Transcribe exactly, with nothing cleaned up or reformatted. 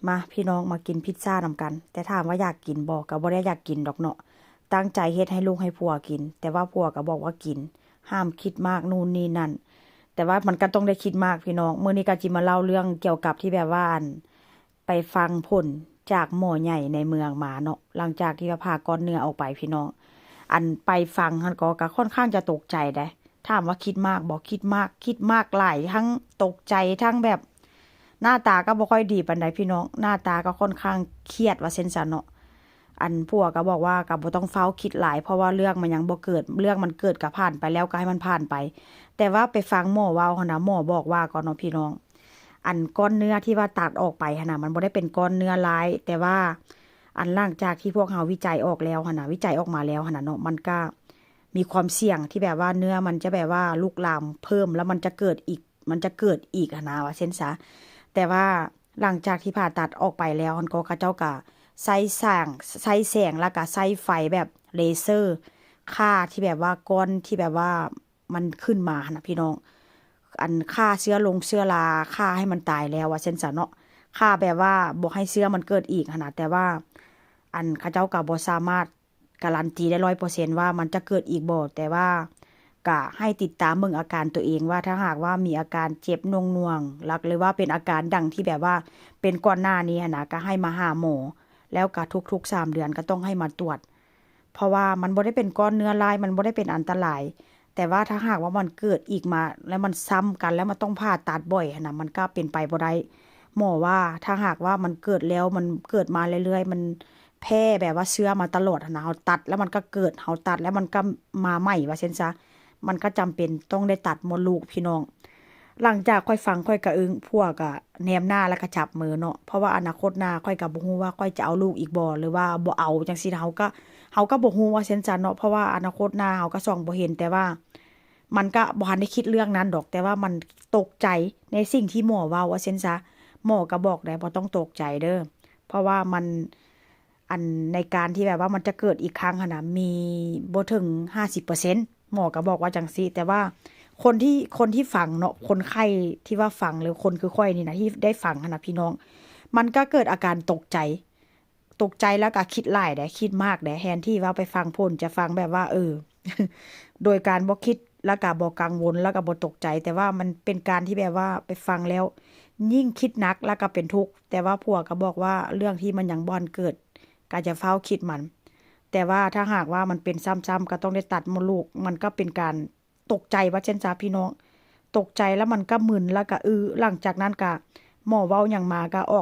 มาพี่น้องมากินพิซซ่านำกัน แต่ถามว่าอยากกินบ่ ก็บ่ได้อยากกินดอกเนาะ ตั้งใจเฮ็ดให้ลูกให้ผัวกิน แต่ว่าผัวก็บอกว่ากิน ห้ามคิดมากนู่นนี่นั่น แต่ว่ามันก็ต้องได้คิดมากพี่น้อง มื้อนี้ก็จิมาเล่าเรื่องเกี่ยวกับที่แบบว่าอัน ไปฟังผลจากหมอใหญ่ในเมืองมาเนาะ หลังจากที่ว่าผ่าก้อนเนื้อออกไปพี่น้อง อันไปฟังหั้นก็ ก็ค่อนข้างจะตกใจเด้ ถามว่าคิดมากบ่ คิดมาก คิดมากหลาย ทั้งตกใจ ทั้งแบบ หน้าตาก็บ่ค่อยดีปานใดพี่น้อง หน้าตาก็ค่อนข้างเครียดว่าซั่นซะเนาะ อันผัวก็บอกว่าก็บ่ต้องฟ้าวคิดหลาย เพราะว่าเรื่องมันยังบ่เกิด เรื่องมันเกิดก็ผ่านไปแล้ว ก็ให้มันผ่านไป แต่ว่าไปฟังหมอเว้าหั้นนะ หมอบอกว่าก่อนเนาะพี่น้อง อันก้อนเนื้อที่ว่าตัดออกไปหั้นนะ มันบ่ได้เป็นก้อนเนื้อร้าย แต่ว่าอันหลังจากที่พวกเฮาวิจัยออกแล้วหั้นนะ วิจัยออกมาแล้วหั้นนะเนาะ มันก็มีความเสี่ยงที่แบบว่าเนื้อมันจะแบบว่าลุกลามเพิ่ม แล้วมันจะเกิดอีก มันจะเกิดอีกหั้นนะว่าซั่นซะ แต่ว่าหลังจากที่ผ่าตัดออกไปแล้วหั้นก็ เขาเจ้าก็ใช้แสง ใช้แสง แล้วก็ใช้ไฟแบบเลเซอร์ ฆ่าที่แบบว่าก้อนที่แบบว่ามันขึ้นมาหั้นนะพี่น้อง อันฆ่าเชื้อลงเชื้อรา ฆ่าให้มันตายแล้วว่าซั่นซะเนาะ ฆ่าแบบว่าบ่ให้เชื้อมันเกิดอีกหั้นนะ แต่ว่า อันเขาเจ้าก็บ่สามารถการันตีได้ร้อยเปอร์เซ็นต์ว่ามันจะเกิดอีกบ่ แต่ว่าก็ให้ติดตามเบิ่งอาการตัวเองว่าถ้าหากว่ามีอาการเจ็บหน่วงๆ หลัก หรือว่าเป็นอาการดังที่แบบว่าเป็นก่อนหน้านี้หั้นนะ ก็ให้มาหาหมอ แล้วก็ทุกๆ สามเดือนก็ต้องให้มาตรวจ เพราะว่ามันบ่ได้เป็นก้อนเนื้อร้าย มันบ่ได้เป็นอันตราย แต่ว่าถ้าหากว่ามันเกิดอีกมา แล้วมันซ้ำกัน แล้วมันต้องผ่าตัดบ่อยหั้นนะ มันก็เป็นไปบ่ได้ หมอว่าถ้าหากว่ามันเกิดแล้ว มันเกิดมาเรื่อยๆ มันแพร่แบบว่าเชื้อมาตลอดหั้นนะ เฮาตัดแล้วมันก็เกิด เฮาตัดแล้วมันก็มาใหม่ว่าซั่นซะ มันก็จำเป็นต้องได้ตัดมดลูกพี่น้อง หลังจากข้อยฟังข้อยก็อึ้ง ผัวก็แนมหน้าแล้วก็จับมือเนาะ เพราะว่าอนาคตหน้าข้อยก็บ่ฮู้ว่าข้อยจะเอาลูกอีกบ่ หรือว่าบ่เอาจั่งซี้ เฮาก็ เฮาก็บ่ฮู้ว่าซั่นซะเนาะ เพราะว่าอนาคตหน้าเฮาก็ส่องบ่เห็น แต่ว่ามันก็บ่ทันได้คิดเรื่องนั้นดอก แต่ว่ามันตกใจในสิ่งที่หมอเว้าว่าซั่นซะ หมอก็บอกได้ บ่ต้องตกใจเด้อ เพราะว่ามัน อันในการที่แบบว่ามันจะเกิดอีกครั้งหั้นนะ มีบ่ถึงห้าสิบเปอร์เซ็นต์ หมอก็บอกว่าจั่งซี้ แต่ว่าคนที่ คนที่ฟังเนาะ คนไข้ที่ว่าฟัง หรือคนคือข้อยนี่นะ ที่ได้ฟังหั้นนะพี่น้อง มันก็เกิดอาการตกใจ ตกใจแล้วก็คิดหลายเด้ คิดมากเด้ แทนที่ว่าไปฟังผล จะฟังแบบว่า เออ โดยการบ่คิด แล้วก็บ่กังวล แล้วก็บ่ตกใจ แต่ว่ามันเป็นการที่แบบว่าไปฟังแล้ว ยิ่งคิดหนักแล้วก็เป็นทุกข์ แต่ว่าผัวก็บอกว่าเรื่องที่มันยังบ่ทันเกิด ก็จะฟ้าวคิดมัน แต่ว่าถ้าหากว่ามันเป็นซ้ำๆ ก็ต้องได้ตัดมดลูก มันก็เป็นการตกใจว่าซั่นซะพี่น้อง ตกใจแล้วมันก็มึนแล้วก็อื้อ หลังจากนั้นก็หมอเว้าหยังมาก็ออก